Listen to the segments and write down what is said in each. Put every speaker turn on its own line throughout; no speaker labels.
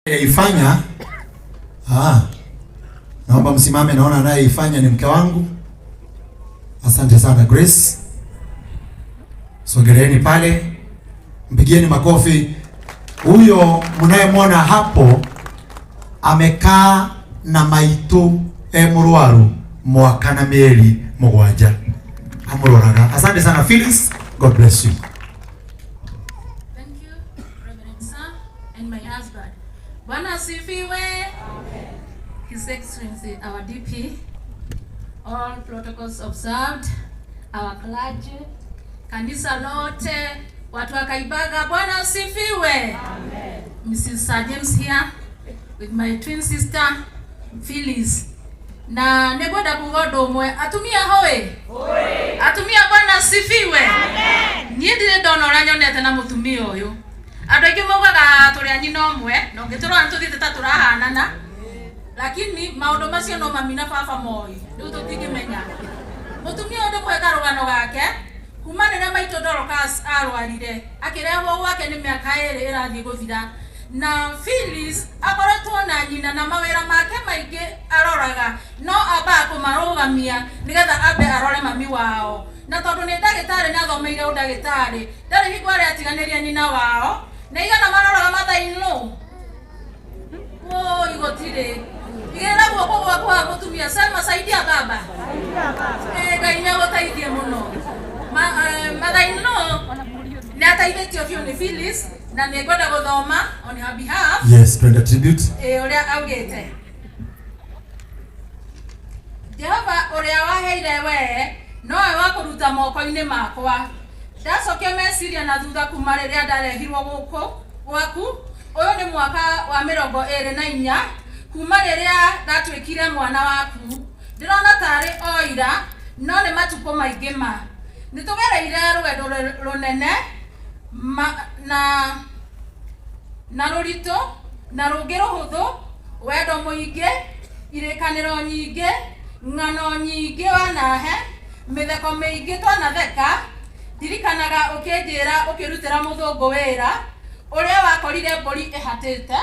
Ifanya ah, naomba msimame, naona anayeifanya ni mke wangu. Asante sana Grace, sogeleeni pale, mpigieni makofi. Huyo mnayemwona hapo amekaa na maitu e murwaru mwaka na mieri mugwanja amuroraga. Asante sana Phyllis, God bless you.
Thank you, Reverend Sir, and my husband. Bwana asifiwe. His Excellency, our DP, all protocols observed, our clergy, kanisa lote, watu wa Kaibaga, Bwana asifiwe. Mrs. Sir James here with my twin sister Phyllis. Na nĩngwenda kuga ũndũ ũmwe, atumia hoĩ, atumia Bwana asifiwe. Niĩ ndirĩ ndona ũrĩa nyonete na mũtumia ũyũ. Andũ aingĩ maugaga tũrĩ a nyina ũmwe, na ũngĩtũrora nĩtũthiĩte ta tũrahanana, lakini maũndũ macio no mami na baba moĩ, rĩu tũtingĩmenya. Mũtumia ũyũ ndĩmũhe karũgano gake, kuma rĩrĩa maitũ Dorcas arwarire, akĩrehwo gwake nĩ mĩaka 2 ĩrathiĩ gũthira. Na Phyllis akoretwo na nyina na mawĩra make maingĩ aroraga, no ambaga kũmarũgamia nĩgetha ambe arore mami wao. Na tondũ nĩ ndagĩtarĩ nĩ athomeire ũndagĩtarĩ, ndarĩ hingo arĩ atiganĩria nyina wao, na igana maroraga mathainũ. Woi, gũtirĩ. Igĩrĩra guoko gwaku haha mũtumia, sema saidia baba. Eh, Ngai nĩ agũteithie mũno. Mathainũ nĩ ateithĩtio biũ nĩ Phyllis na nĩ ngwenda gũthoma on her behalf.
Yes, twende tribute.
Ĩ ũrĩa augĩte. Jehova ũrĩa waheire wee nowe wa kũruta moko-inĩ makwa. Ndacokia meciria na thutha kuma rĩrĩa ndarehirwo gũkũ gwaku. Ũyũ nĩ mwaka wa 24 kuma rĩrĩa ndatuĩkire mwana waku. Ndĩrona tarĩ o ira, no nĩ matukũ maingĩ ma. Nĩ tũgereire rũgendo rũnene na rũritũ na rũngĩ rũhũthũ, wendo mũingĩ, irĩkanĩro nyingĩ, ng'ano nyingĩ wanahe, mĩtheko mĩingĩ twanatheka. Ndirikanaga ũkĩnjĩra ũkĩrutĩra mũthũngũ wĩra ũrĩa wakorire mbũri ĩhatĩte,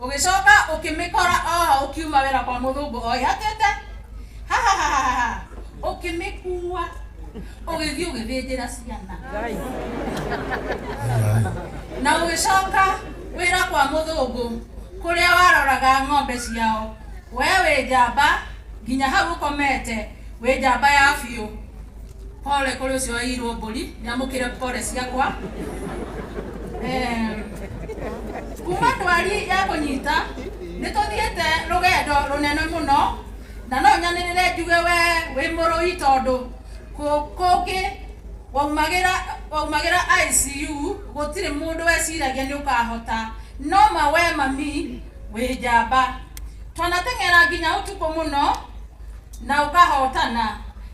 ũgĩcoka ũkĩmĩkora oho ũkiuma wĩra kwa mũthũngũ o ĩhatĩte, hahahaha, ũkĩmĩkua ũgĩthiĩ ũgĩthĩnjĩra ciana, na ũgĩcoka wĩra kwa mũthũngũ kũrĩa waroraga ng'ombe ciao. We wĩ njamba nginya hau ũkomete, wĩ njamba ya biũ. Pole kũrĩ ũcio waiyirwo mbũri, nĩamũkĩre pole ciakwa. Kuma ndwari ya kũnyita nĩ tũthiĩte rũgendo rũnene mũno, na no nyanĩrĩre njuge we wĩ mũrũi, tondũ kũngĩ waumagĩra ICU gũtirĩ mũndũ weciragia nĩ ũkahota, no ma we mami wĩ njamba. Twanateng'era nginya ũtukũ mũno na ũkahotana.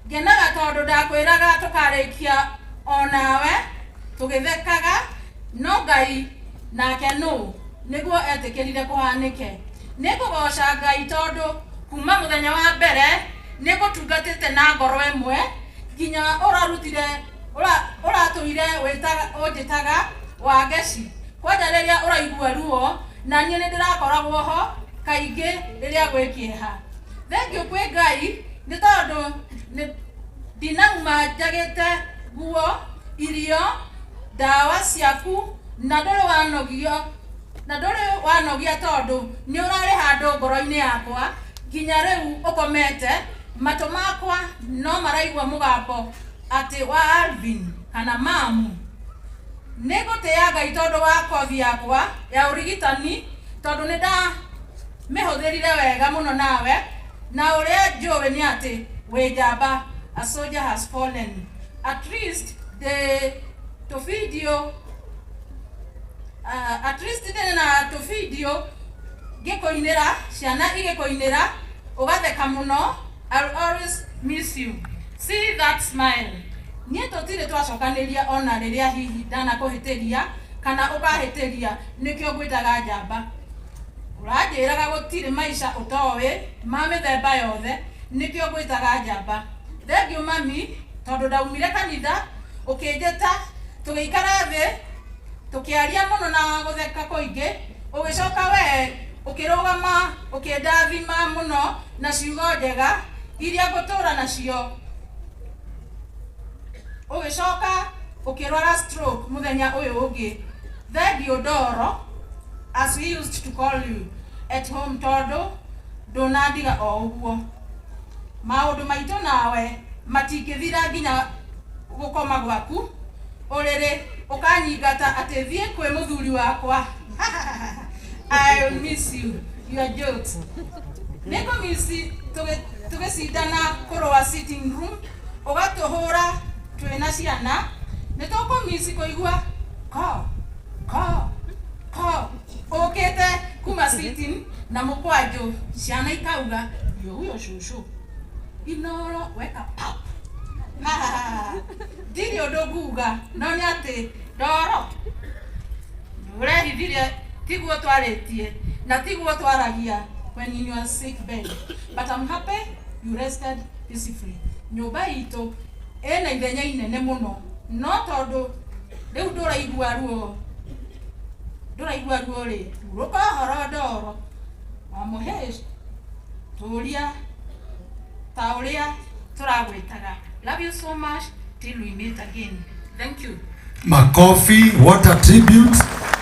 Ngenaga tondũ ndakwĩraga tũkarĩkia onawe tũgĩthekaga, no Ngai nake nũ nĩguo etĩkĩrire kũhanĩke. Nĩ ngũgoca Ngai tondũ kuma mũthenya wa mbere nĩ ngũtungatĩte na ngoro ĩmwe nginya ũrarutire ũratũire ũnjĩtaga Wangeci. Kwanja rĩrĩa ũraigua ruo na niĩ nĩ ndĩrakoragwo ho kaingĩ rĩrĩa gwĩ kĩeha. Thengiũ kwĩ Ngai nĩ tondũ ndinauma njagĩte nguo, irio, ndawa ciaku, na ndũrĩ wanogio, na ndũrĩ wanogia tondũ nĩ ũrarĩ handũ ngoro-inĩ yakwa nginya rĩu ũkomete. Matũ makwa no maraigua mũgambo atĩ wa Alvin kana mamu. Nĩ ngũtĩĩa Ngai tondũ wa kothi yakwa ya ũrigitani, tondũ nĩ ndamĩhũthĩrire wega mũno nawe, na ũrĩa njũĩ nĩ atĩ wĩ njamba. A soldier has fallen. At least the tũbindio, at least ndĩ na tũbindio ngĩkũinĩra, ciana igĩkũinĩra, ũgatheka mũno. I'll always miss you. See that smile. Niĩ tũtirĩ twacokanĩria ona rĩrĩa hihi ndanakũhĩtĩria kana ũkahĩtĩria, nĩkĩo ngwĩtaga njamba. Ũranjĩraga gũtirĩ maica ũtoĩ ma mĩthemba yothe, nĩkĩo ngwĩtaga njamba. Thengiũ mami, tondũ ndaumire kanitha ũkĩnjĩta, tũgĩikara thĩ tũkĩaria mũno na gũtheka kũingĩ. Ũgĩcoka wee ũkĩrũgama ũkĩndathima mũno na ciugo njega iria ngũtũra nacio. Ũgĩcoka ũkĩrwara stroke mũthenya ũyũ ũngĩ. Thengiũ Ndoro, as we used to call you at home, tondũ ndũnandiga o ũguo. Maũndũ maitũ nawe matingĩthira nginya gũkoma gwaku ũrĩrĩ ũkanyingata atĩ thiĩ kwĩ mũthuri wakwa. I miss you, your jokes. Nĩngũmici tũgĩcindana kũrũa sitting room, ũgatũhũra twĩna ciana. Nĩtũkũmici kũigua ko ko ko ũkĩte kuma sitting na mũkwanjũ, ciana ikauga ndio huyo cũcũ inoro weka pap. Ndirĩ ũndũ nguga, no nĩ atĩ Ndoro ũrehithire tiguo twarĩtie na tiguo twaragia when in your sick bed, but I'm happy you rested peacefully. Nyũmba itũ ĩna ithenya inene mũno, no tondũ rĩu ndũraigua ruo, ndũraigua ruo rĩ, hurũka ũhoro Ndoro wa mũhĩsh tũria ta ũrĩa tũragwĩtaga. Love you so much till we meet again. Thank you.
Makofi, what a tribute.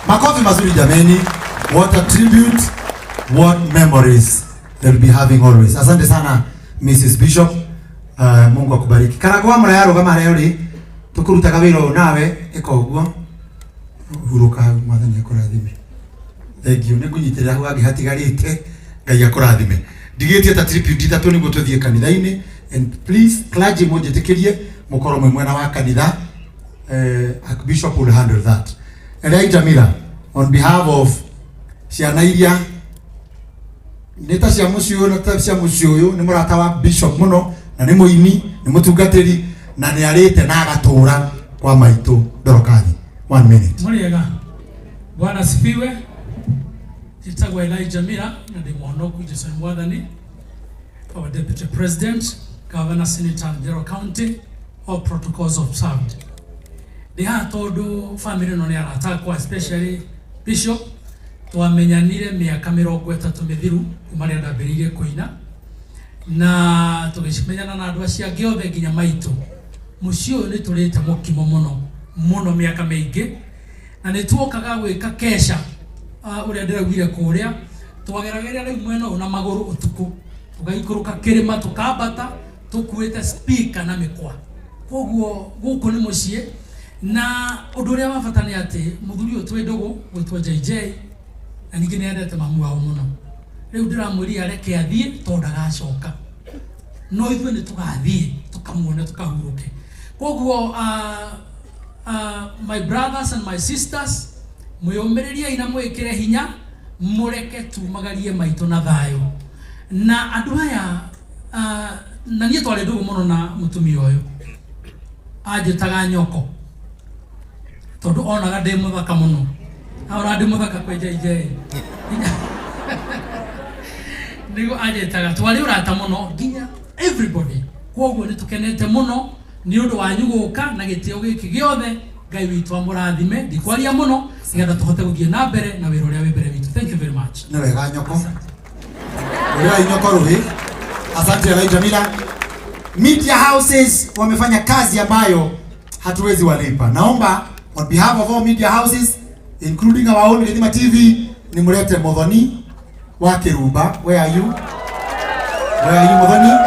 Makofi mazuri jameni. What a tribute. What memories they'll be having always. Asante sana Mrs. Bishop. Mungu akubariki. Karagwa mũrayarũgama harĩa ũrĩ, tũkũrutaga wĩra ũyũ nawe, ĩka ũguo. Hurũka hau, Mwathani akũrathime. Thank you. Nĩngũnyitĩrĩra hau hangĩ hatigarĩte. Ngai akũrathime. Ndigĩtie ta tribute ithatũ nĩguo tũthiĩ kanitha-inĩ. And please clergy mũnjĩtĩkĩrie mũkorwo mwĩ mwena wa kanitha. Archbishop will handle that. Elijah Miller, on behalf of ciana iria nĩ ta cia mũciĩ ũyũ na ta cia mũciĩ ũyũ, nĩ mũrata wa bishop mũno na nĩ mũini, nĩ mũtungatĩri na nĩ arĩte na agatũra kwa maitũ Dorokathi. 1 minute.
Mũrĩega. Bwana asifiwe. Njĩtagwo Elijah Mira na ndĩ mũhonoku. Jesu nĩ Mwathani. Our Deputy President, Governor, Senator, Njero County, all protocols observed. Ndĩ haha tondũ family ĩno nĩ arata akwa, especially Bishop. Twamenyanire mĩaka 30 mĩthiru kuma rĩrĩa ndambĩrĩirie kũina, na tũgĩcimenyana na andũ acio angĩ othe nginya maitũ. Mũciĩ ũyũ nĩ tũrĩte mũkimo mũno mũno mĩaka mĩingĩ, na nĩ tuokaga gwĩka kesha ũrĩa ndĩraugire kũrĩa twageragĩra rĩu mwena ũyũ na magũrũ ũtukũ, tũgaikũrũka kĩrĩma tũkambata tũkuĩte speaker na mĩkwa. Koguo gũkũ nĩ mũciĩ, na ũndũ ũrĩa wa bata nĩ atĩ mũthuri ũyũ twĩ ndũgũ gwĩtwo JJ, na ningĩ nĩ endete mamu wao mũno. Rĩu ndĩramwĩrire areke athiĩ tondũ ndagacoka, no ithuĩ nĩ tũgathiĩ tũkamuone tũkahurũke. Koguo my brothers and my sisters, mwĩyũmĩrĩriei na mwĩkĩre hinya, mũreke tumagarie maitũ na thayũ na andũ aya. Na niĩ twarĩ ndũgũ mũno na mũtumia ũyũ, anjĩtaga nyoko tondũ onaga ndĩ mũthaka mũno. Aona ndĩ mũthaka kwĩ JJ, nĩguo anjĩtaga. Twarĩ ũrata mũno nginya everybody. Koguo nĩ tũkenete mũno nĩ ũndũ wanyu gũka na gĩtĩo gĩkĩ gĩothe. Ngai witũ amũrathime. Ndikwaria mũno nĩgetha tũhote gũthiĩ na mbere na wĩra ũrĩa wĩ mbere witũ. Thank you very much.
Nĩ wega nyoko. Ũrĩrai nyoko rũhĩ. Asante Elijah Mila. Media houses wamefanya kazi ambayo hatuwezi walipa. Naomba on behalf of all media houses including our own Githima TV nimlete Muthoni wa Kirumba. Where are you? Where are you, Muthoni?